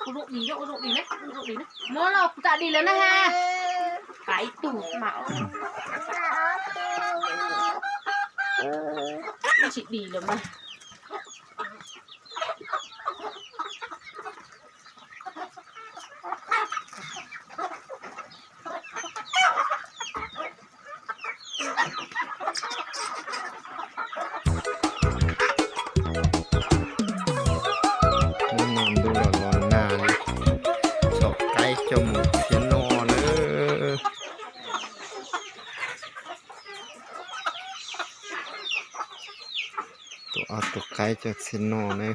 Ua zoo di, ua zoo di na, ua zoo di na. Muab los kuv txawm di lawm na ha. Pab ib tug mas. Tsis di lawm mas. Hnub no ntuj los los nag li, tsom qaib coj mus txhiab noj na. Tus ob tug qaib coj txhiab noj na,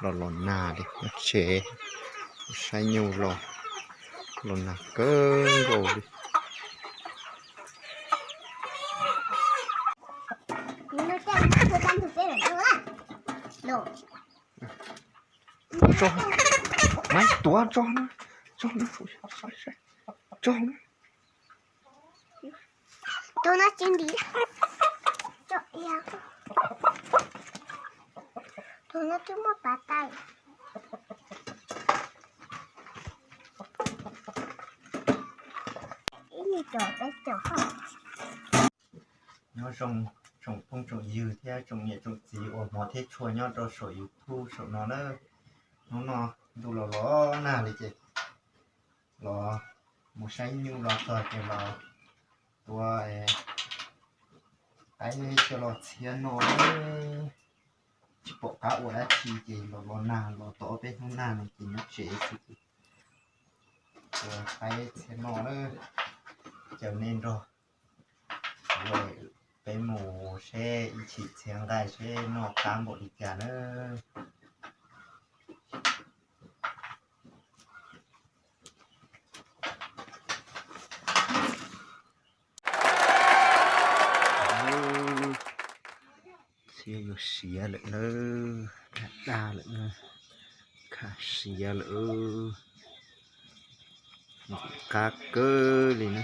los los nag li, nyob tsev, saib nyuj los, los nag kawg nkaus li. Tso, maiv tuav tso na, tso na, tso na. Tus no tsis ntim. Tus no twb muaj pas tais. Ib nyuag caum peb caum. Nyob zoo tsoom phooj tsoom ywg thiab tsoom niam tsoom txiv uas hmov thiab tshua nyob rau saum YouTube saum no na. Hnub no ntuj los los nag li ces los mus saib nyuj los txog ces los tua qaib coj los txhiab noj. Tsis pom qab ua dab tsi ces los los nag, los tau ob peb hnub nag no ces nyob tsev xwb ces tua qaib txhiab noj na. Caw nej nrog peb mus seb ib chim txhiab nqaij seb noj qab npaum li cas na. Txhiab yuav siav lawm na, dag dag lawm na, khav siav lawm, qab kawg li na.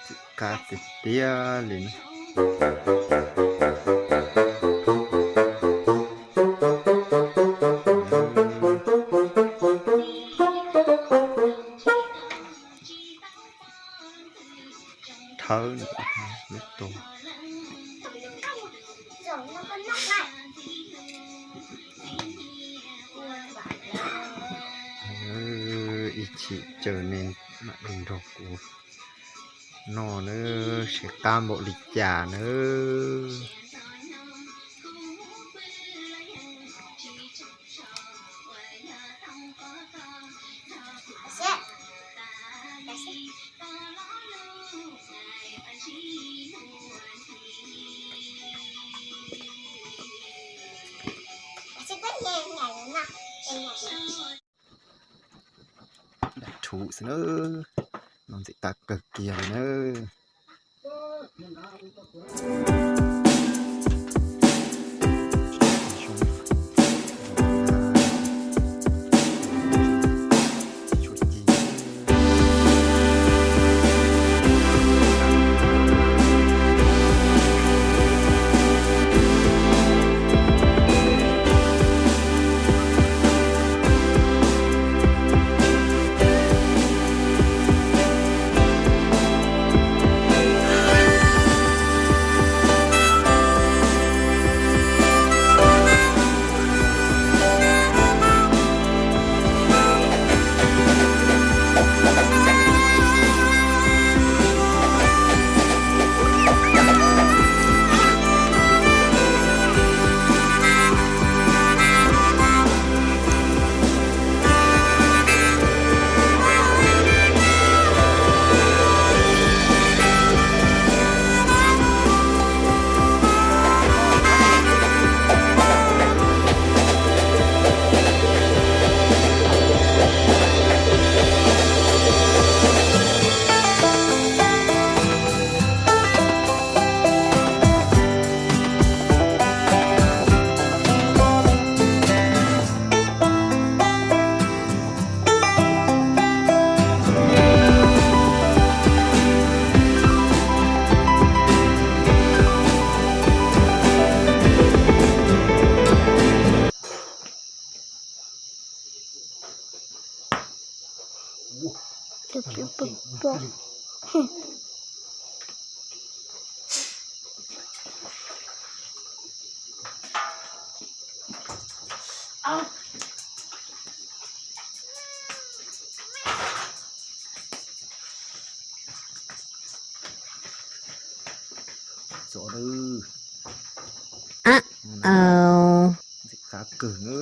Txim qab tiag tiag li. Thawb lub tus. Ib chim caw nej mam li nrog kuv noj nawb, seb qab npaum li cas nawb. Dab rhuv xwb na, no ntxim qab kawg kiag li na. Pom pom pom. Txov lawm. Ntxim qab kawg na.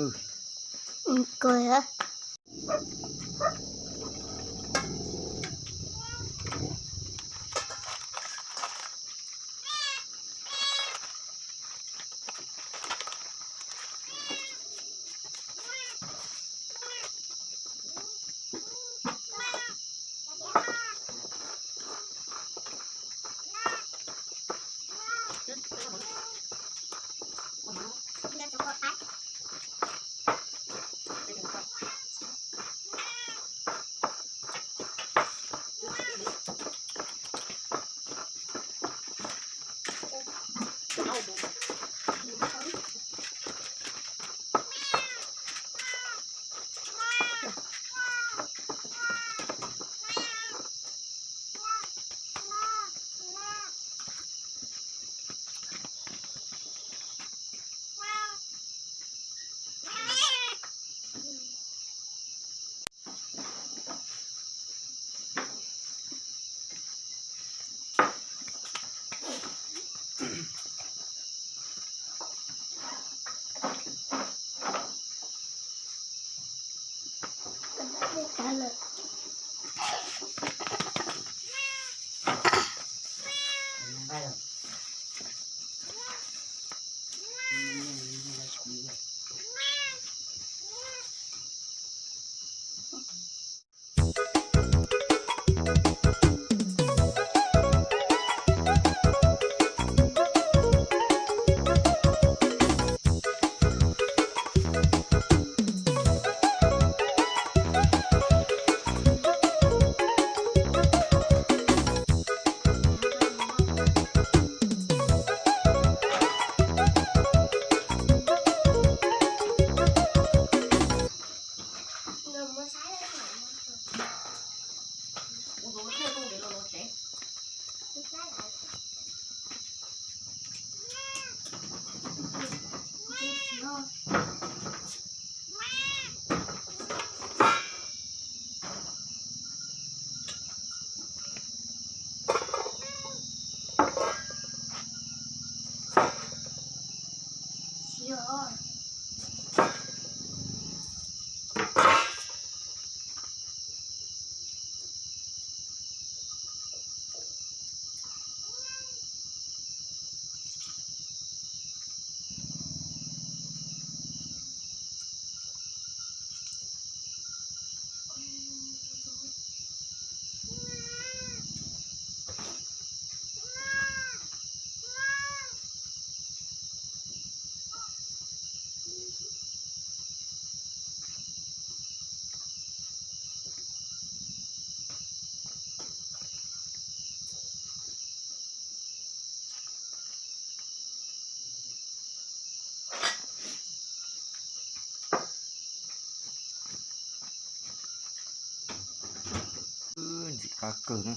Ntxim qab kawg na.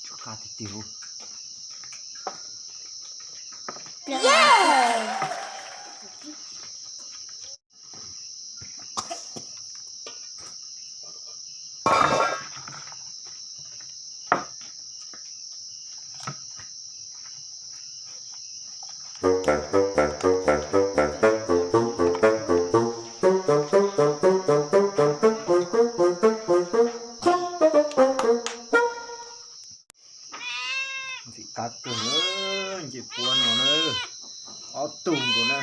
Tsw qab tiag tiag. Ntxim qab kawg na, ncej puab no na, ob tug nkaus na,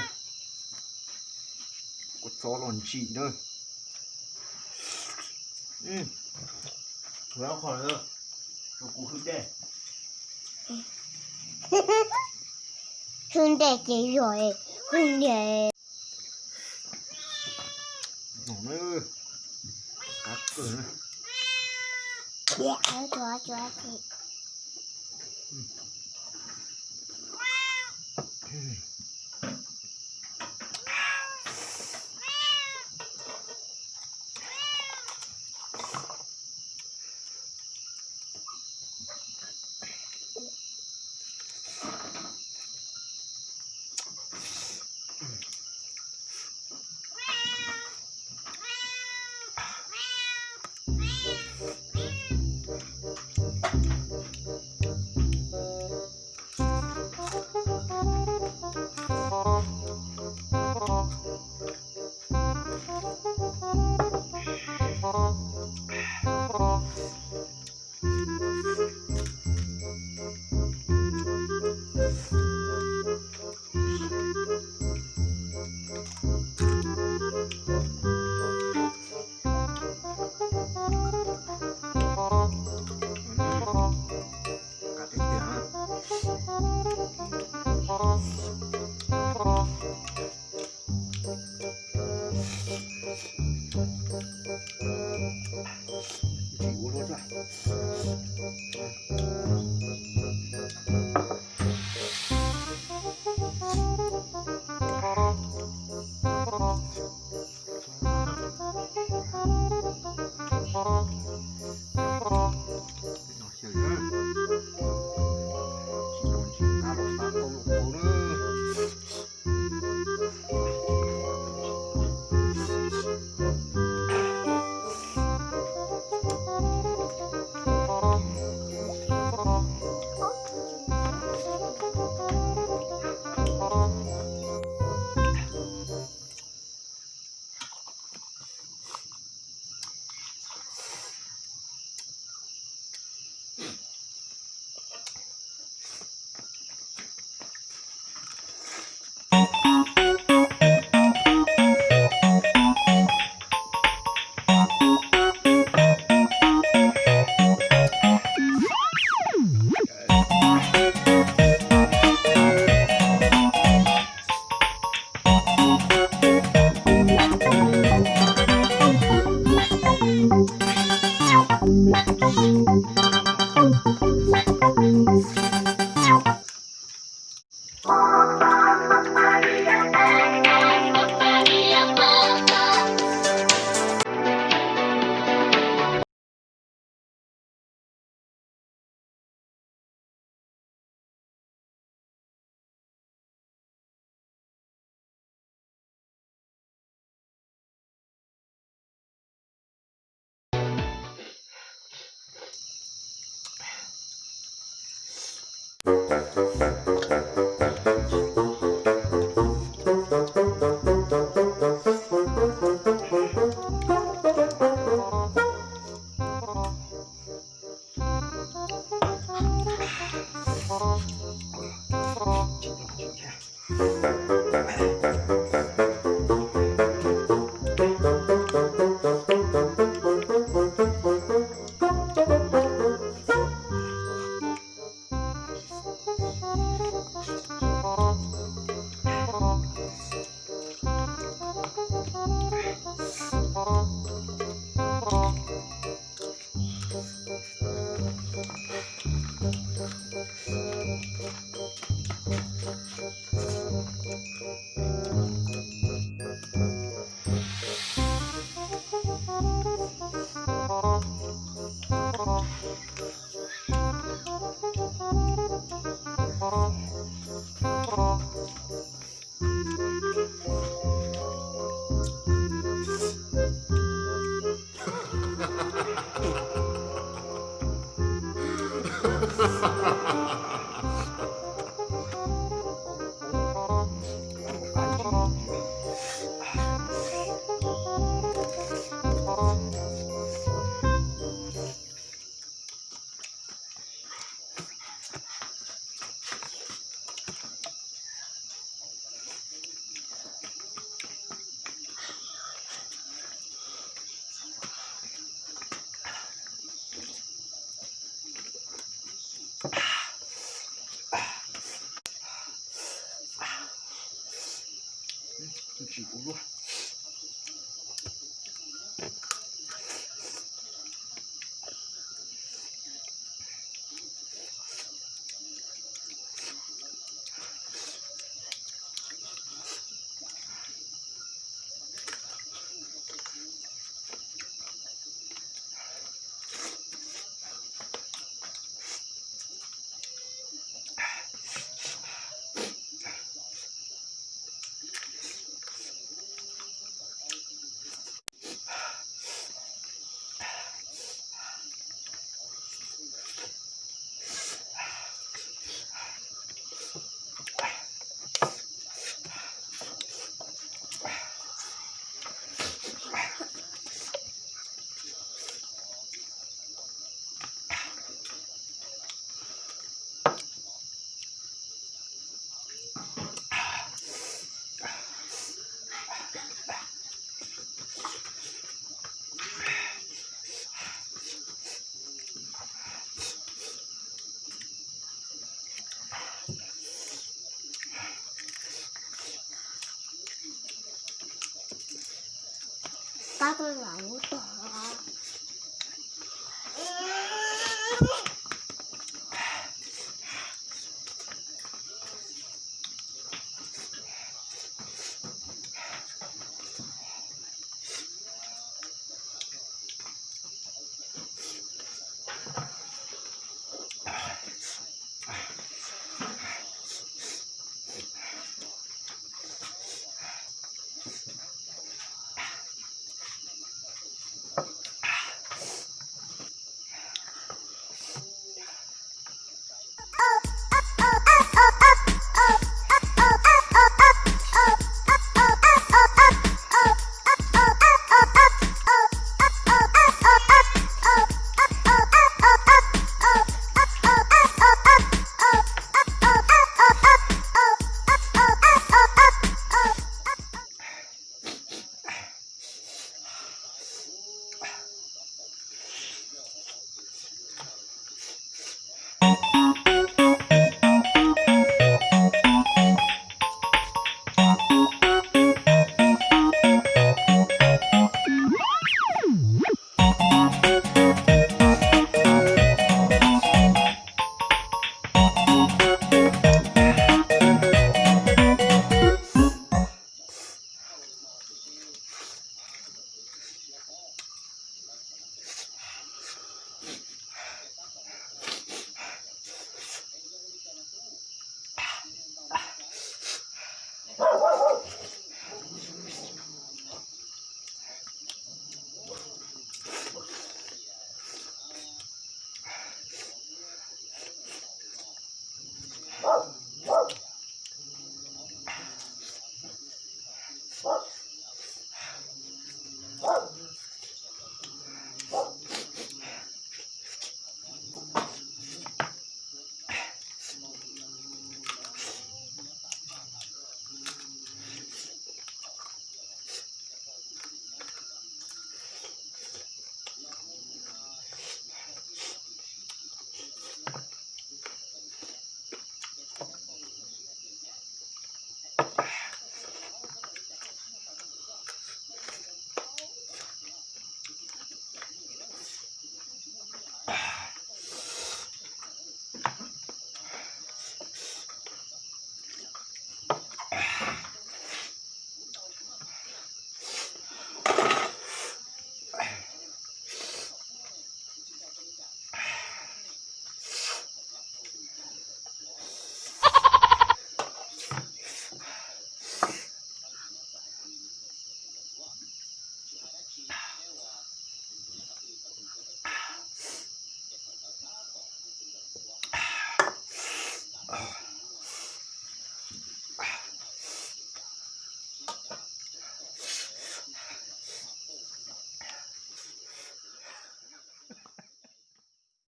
kua txob los ntsim na. Hwj dej ces yog, hwj dej. Qab kawg na.